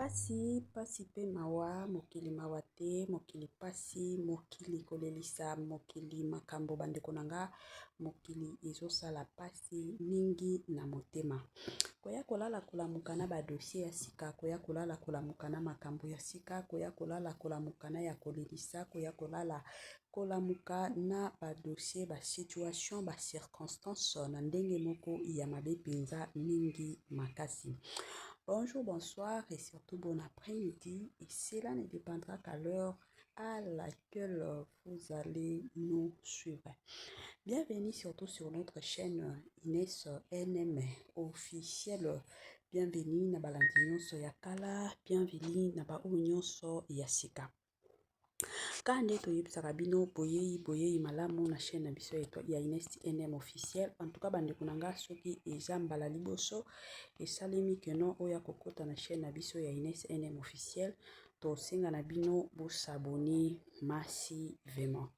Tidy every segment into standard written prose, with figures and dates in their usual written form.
Pasi, pasi pe mawa, mokili mawa te, mokili pasi, mokili kolelisa, mokili makambo bandeko na nga, mokili ezosala pasi mingi na motema. Koya kolala kolamuka na ba dossier ya sika, koya kolala kolamuka na makambo ya sika, koya kolala kolamuka na ya kolelisa, koya kolala kolamuka na ba dossier, ba situation, ba circonstances na ndenge moko ya mabe mpenza mingi makasi. Bonjour, bonsoir et surtout bon après-midi. Et cela ne dépendra qu'à l'heure à laquelle vous allez nous suivre. Bienvenue surtout sur notre chaîne Inès NM officielle. Bienvenue na balandi nyonso ya kala, bienvenue na ba oyo nyonso ya sika. Ka nde toyebisaka bino boyei boyei malamu na chaîne na biso ya Ines NM officiel. En tout cas bandeko na nga soki eza mbala liboso esalemi que non oya kokota na chaîne na biso ya Ines NM officiel, tosenga na bino bosabone massivement.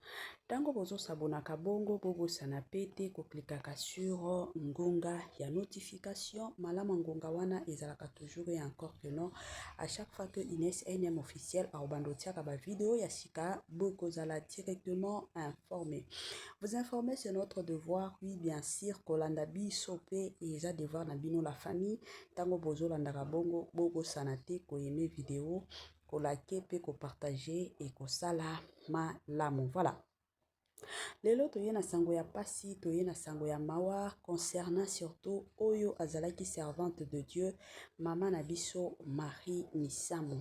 Ntango bozosabonaka bongo bobosana pe te koklikaka sur ngonga ya notification. Malamu ngonga wana ezalaka toujours et encore que non à chaque fois que Inès NM officiel akobanda otiaka ba vidéo ya sika bokozala directement informé. Vous informer, c'est notre devoir, oui bien sûr, kolanda biso pe eza devoir na bino la famille. Ntango bozolandaka bongo bobosana te koaimer vidéo, kolike pe kopartager et kosala malamu. Voilà. Lelo toye na sango ya pasi, toye na sango ya mawa concernant surtout oyo azalaki servante de Dieu, mama na biso Marie Misamu.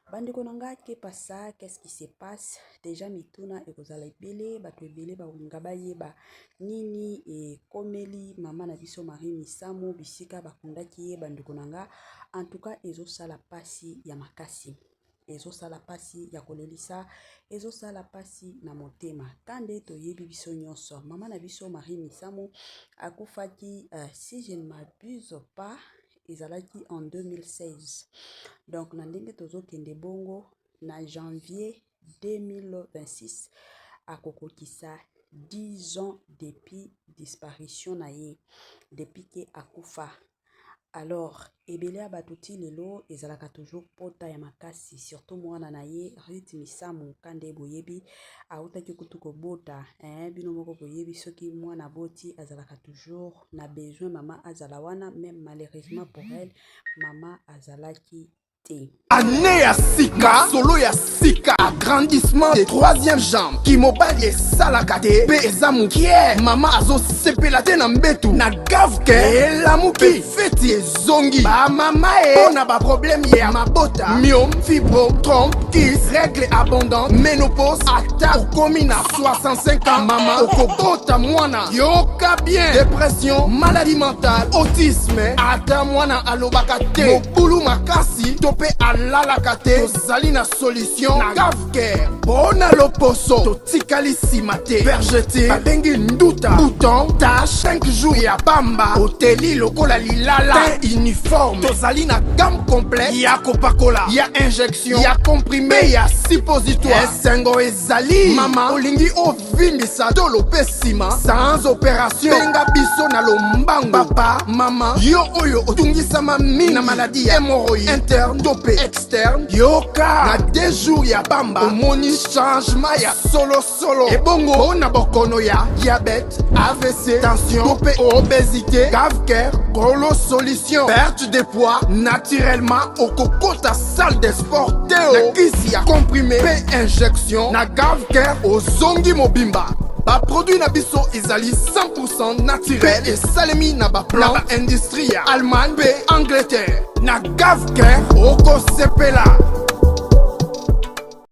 Bandeko na nga, kepasa, qu'est-ce qui se passe? Déjà mituna ekozala ebele, bato ebele bakolinga bayeba nini ekomeli mama na biso Marie Misamu, bisika bakundaki ye. Bandeko na nga, en tout cas ezosala pasi ya makasi, ezosala pasi ya kolelisa, ezosala pasi na motema. Ka nde toyebi biso nyonso, mama na biso Marie Misamu akufaki, si je ne m'abuse pas, ezalaki en 2016. Donc na ndenge tozokende bongo na janvier 2026 akokokisa 10 ans depuis disparition na ye, depuis ke akufa. Alors ebele ya bato ti lelo ezalaka toujours pota ya makasi, surtout mwana na ye Ruth Misamu. Ka nde boyebi autaki kutu kobota, bino moko boyebi soki mwana aboti azalaka toujours na besoin mama azala wana, même malheureusement pour elle mama azalaki te. Année ya sika, solo ya sika, agrandissement de troisième jambe, kimobali esalaka te mpe eza mokie, mama azosepela te na mbetu, na Gavke elamuki, feti ezongi bamama e mpo na baproblème ya mabota, myome, fibrome, trompe, kyste, règle abondante, ménopause, ata okomi na 65 ans, mama okobota mwana, yoka bien, dépression, maladie mentale, autisme, ata mwana alobaka te, mobulu makasi to mpe alalaka te, tozali na solution na Gavcare. Mpo na loposo totikali nsima te, vergeture babengi nduta, bouton, tache, 5 jours ya pamba oteli lokola lilala, teint uniforme. Tozali na gamme complète ya kopakola, ya injection, ya comprimé, ya suppositoire. Esengo ezali, mama olingi ovimbisa tolo mpe nsima sans opération, benga biso na lombango. Papa, mama, yo oyo otungisama mingi na maladie ya hémorroïde interne to mpe externe, yoka, na 2 jours ya pamba omoni changement ya solosolo. Ebongo mpo na bokono ya diabète, AVC, tension to mpe obésité, Gavcare kolo solution, perte de poids naturellement, okokota salle de sport te o na kisi ya comprimé mpe injection, na Gavcare ozongi mobimba. Baproduit na biso ezali 100 naturel mpe esalemi na baplan na baindustrie ya Allemagne mpe Angleterre. Na Gavcare okosepela.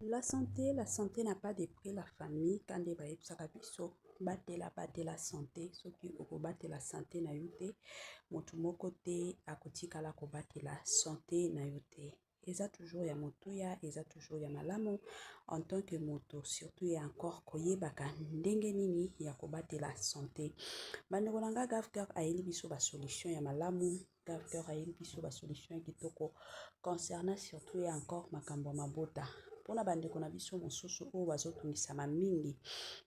La santé, la santé n'a pas de prix, la famille. Ka nde bayebisaka biso batela batela santé. Soki okobatela santé na yo te, motu moko te akotikala kobatela santé na yo te. Eza toujours ya motuya, eza toujours ya malamu en tant que moto, surtout ya encore koyebaka ndenge nini ya kobatela santé. Bandeko na nga, Gavcare ayeli biso basolution ya malamu, Gavcare ayeli biso basolution ya kitoko concernant surtout ya encore makambo ya mabota. Mpona bandeko na biso mosusu oyo bazotungisama mingi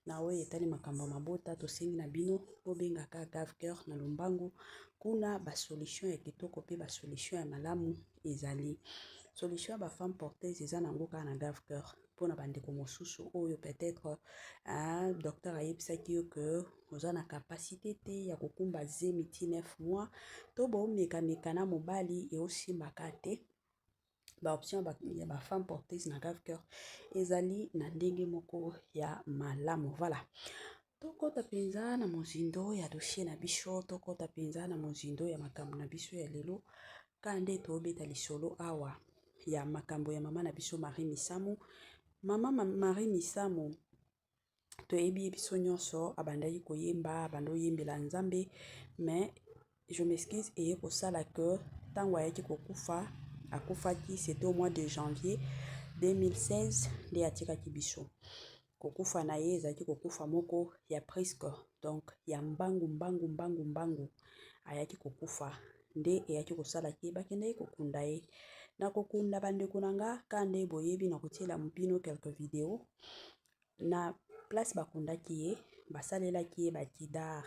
na oyo etali makambo ya mabota, tosengi na bino bobengaka Gavcare na lombangu. Kuna basolution ya kitoko mpe basolution ya malamu ezali. Solution ya ba femme porteuse eza nango kaka na Gave Cœur. Mpona bandeko mosusu oyo peut-être, hein, docteur ayebisaki yo ke oza na capacité te ya kokumba zemi ti 9 mois, to bomekameka na mobali eosimbaka te, baoption ya bafemme porteuse na Gave Cœur ezali na ndenge moko ya malamu. Voilà, tokɔta mpenza na mozindo ya dossier na biso, tokɔta mpenza na mozindo ya makambo na biso ya lelo. Ka nde tobeta lisolo awa ya makambo ya mama na biso Marie Misamu. Mama Marie Misamu, toyebi ye biso nyonso, abandaki koyemba, abandi oyembela Nzambe. Mais je m'excuse, eye kosala ke ntango ayaki kokufa, akufaki, c'était au mois de janvier 2016 nde atikaki biso. Kokufa na ye ezalaki kokufa moko ya presque, donc ya mbangu mbangu mbangu mbangu. Ayaki kokufa nde eyaki kosala ke bakendaki kokunda ye. Na kokunda, bandeko na nga, ka nde boyebi, na kotiela bino quelques vidéos na place bakundaki ye. Basalelaki ye bakidare,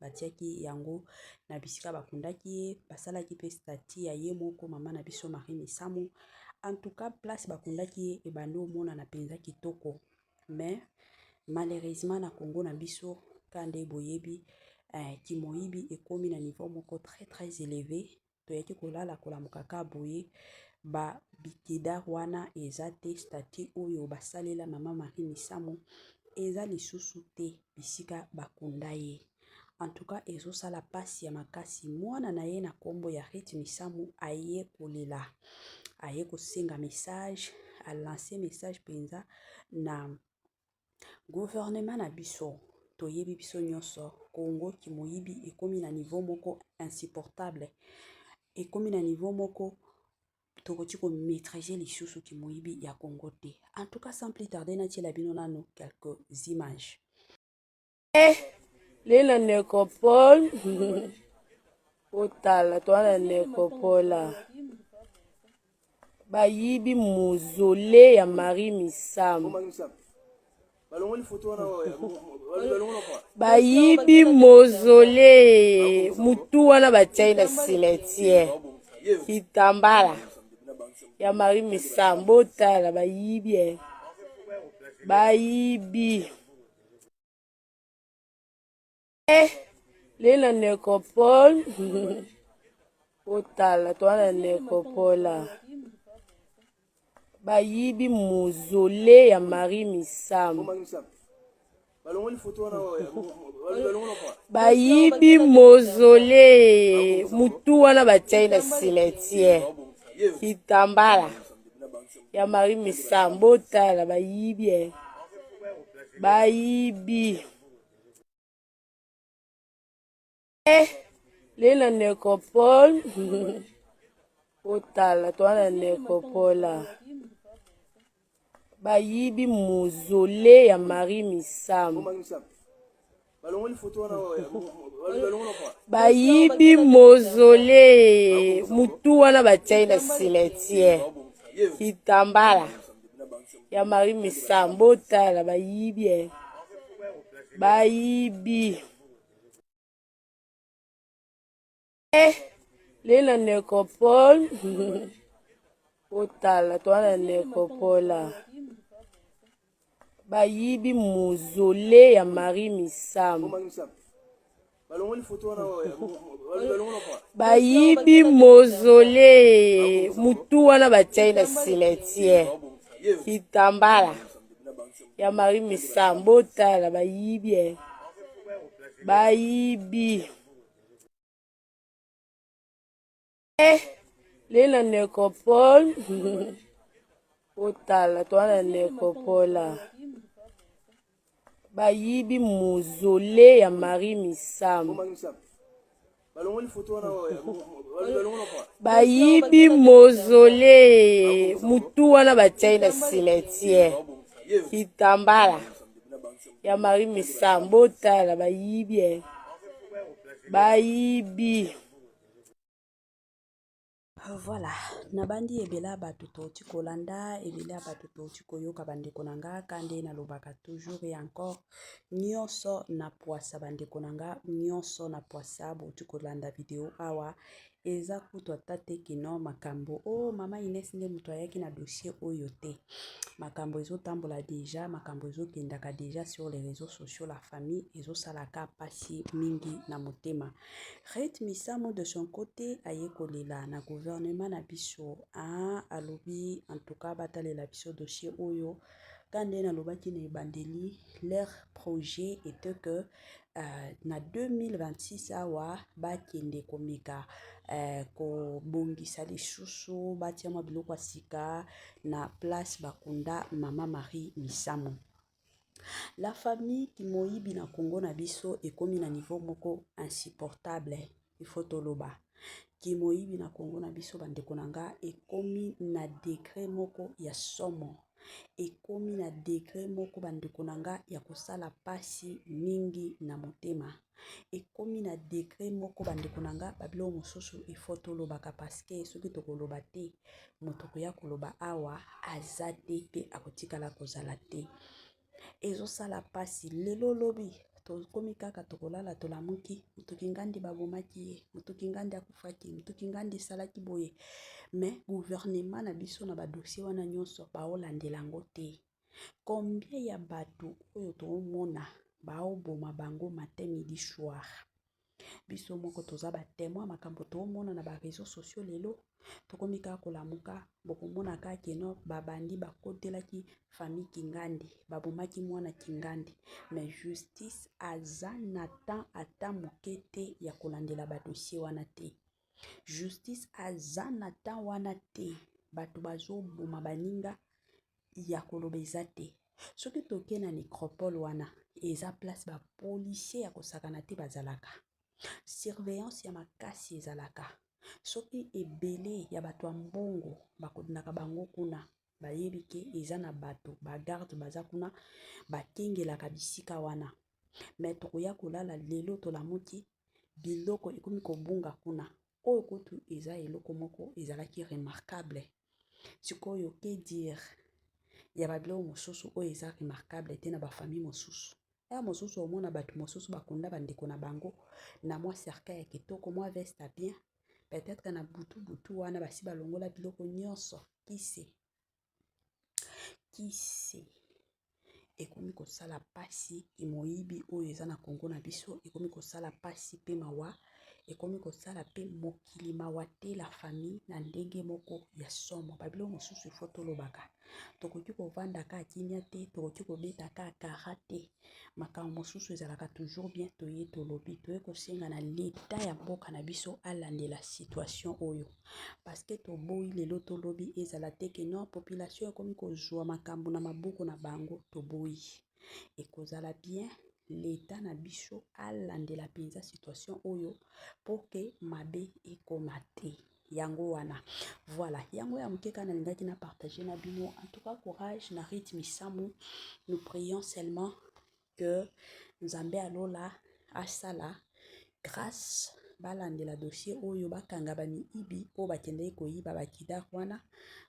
batiaki yango na bisika bakundaki ye. Basalaki mpe statue ya ye moko mama na biso Marie Misamu. En tout cas, place bakundaki ye ebandi omonana mpenza kitoko. Mais malheureusement, na Congo na biso, ka nde boyebi, kimoyibi ekómi na niveau moko très très élevé. Toyaki kolala, kolamuka ka boye, babikidare wana eza te, statue oyo basalela mama Marie Misamu eza lisusu te bisika bakunda ye. En tout cas, ezosala mpasi ya makasi. Mwana na ye na nkombo ya Rit Misamu aye kolela, aye kosenga message, alance message mpenza na gouvernement na biso. Toyebi biso nyonso, Congo kimoyibi ekómi na niveau moko insupportable, ekómi na niveau moko tokoki komaîtrise lisusu kimoyibi ya Congo te. En tout cas, sans plus tarder, natiela bino nano quelques images. Le na nécropole, otala, toa na nécropole, bayibi mausolée ya Marie Misamu. Bayibi mausolée, mutu wana batiai na cimetière, kitambala ya Marie Misamu. Botala, bayibi, bayibi. Le na nécropole, otala, toa na nécropole, bayibi mausolée ya Marie Misamu. Bayibi mausolée, mutu wana batiai na cimetière, kitambala ya Marie Misamu. Botala, bayibi, bayibi. Le na nécropole, otala, toa na nécropole, bayibi mausolée ya Marie Misamu. Bayibi mausolée, mutu wana batiai na cimetière, kitambala ya Marie Misamu. Botala, bayibi, bayibi. Le na nécropole, otala, toa na nécropole, bayibi mausolée ya Marie Misamu. Bayibi mausolée, mutu wana batiai na cimetière, kitambala ya Marie Misamu. Botala, bayibi, bayibi. Le na nécropole, otala, toa na nécropole, bayibi mausolée ya Marie Misamu. Bayibi mausolée, mutu wana batiai na cimetière, kitambala ya Marie Misamu. Botala, bayibi, bayibi. Voilà, nabandi ebele ya bato touti kolanda, ebele ya bato touti koyoka. Bandeko na nga, ka nde nalobaka toujours et encore, nyonso na poisa. Bandeko na nga, nyonso na poisa. Bouti kolanda video awa. Eza kutu ata te que non makambo o oh, mama Ines nde moto ayaki na dossier oyo te. Makambo ezotambola deja, makambo ezokendaka deja sur les réseaux sociaux. La famille, ezosalaka pasi mingi na motema. Ruth Misamu, de son côté, aye kolela na gouvernement na biso. Ah, alobi en tout cas batalela biso dossier oyo. Ka nde nalobaki na ebandeli, leur projet était que na 2026 awa bakende komeka kobongisa lisusu, batia mwa biloko ya sika na place bakunda mama Marie Misamu. La famille, kimoyibi na Congo na biso ekomi na niveau moko insupportable. Il faut toloba, kimoyibi na Congo na biso, bandeko na nga, ekomi na degré moko ya somo, ekomi na degré moko, bandeko na nga, ya kosala pasi mingi na motema. Ekomi na degré moko, bandeko na nga, babiloko mosusu il faut tolobaka, parce que soki tokoloba te, moto koya koloba awa aza te mpe akotikala kozala te. Ezosala mpasi. Lelo lobi tokomi kaka tokolala, tolamuki, motuki ngandi babomaki ye, motuki ngandi akufaki, motuki ngandi esalaki boye. Mais gouvernement na biso, na badossier wana nyonso, baolandela yango te. Combien ya bato oyo toomona baoboma bango matin, midi, soir? Biso moko toza batémoin, makambo toomona na baréseaux sociaux. Lelo tokomi kaka kolamuka, bokomona kaka que non, babandi bakotelaki famille Kingandi, babomaki mwana Kingandi. Mais justice aza na temps ata moke te ya kolandela badossier wana te. Justice aza na temps wana te. Bato bazoboma baninga, ya koloba eza te. Soki tokei na nécropole wana, eza place bapolicier ya kosakana te bazalaka, surveillance ya makasi ezalaka. Soki ebele ya bato ya mbongo bakondaka bango kuna, bayebi ke eza na bato bagarde baza kuna, bakengelaka bisika wana. Mais tokoya kolala, lelo tolamuki, biloko ekomi kobunga kuna. Oyo kutu eza eloko moko ezalaki remarquable. Sikoyo, que dire ya babiloko mosusu oyo eza remarquable te na bafamille mosusu? Ya mosusu, omona bato mosusu bakunda bandeko na bango na mwa cercueil ya kitoko, mwa veste ya bien. Peut-être na butu butu wana basi balongola biloko nyonso. Kise kise ekomi kosala mpasi. Moyibi oyo eza na Kongo na biso ekomi kosala mpasi mpe mawa, ekomi kosala mpe mokili mawa te, la famille, na ndenge moko ya somo. Babiloko mosusu il faut tolobaka. Tokoki kovanda kaka kimia te, tokoki kobeta kaka kara te. Makambo mosusu ezalaka toujours bien toye tolobi. Toye kosenga na leta ya mboka na biso alandela situation oyo, parce que toboyi lelo tolobi ezala te que non, population ekomi kozwa makambo na maboko na bango. Toboyi. Ekozala bien leta na biso alandela mpenza situation oyo mpo ke mabe ekoma te. Yango wana, voilà, yango ya moke kaka nalingaki na partage na bino. En tout cas, courage na Ruth Misamu. Nous prions seulement que Nzambe alola asala grâce, balandela dossier oyo, bakanga bamiyibi oyo bakendeki koyiba bakidare wana,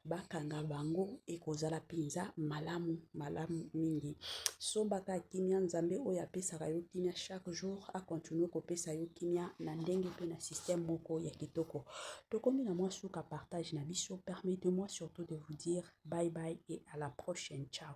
bakanga bango. Ekozala mpenza malamu, malamu mingi. Sombaka kimia. Nzambe oyo apesaka yo kimia chaque jour acontinue kopesa yo kimia na ndenge mpe na système moko ya kitoko. Tokomi na mwa suka partage na biso. Permettez-moi surtout de vous dire bye bye et à la prochaine. Ciao.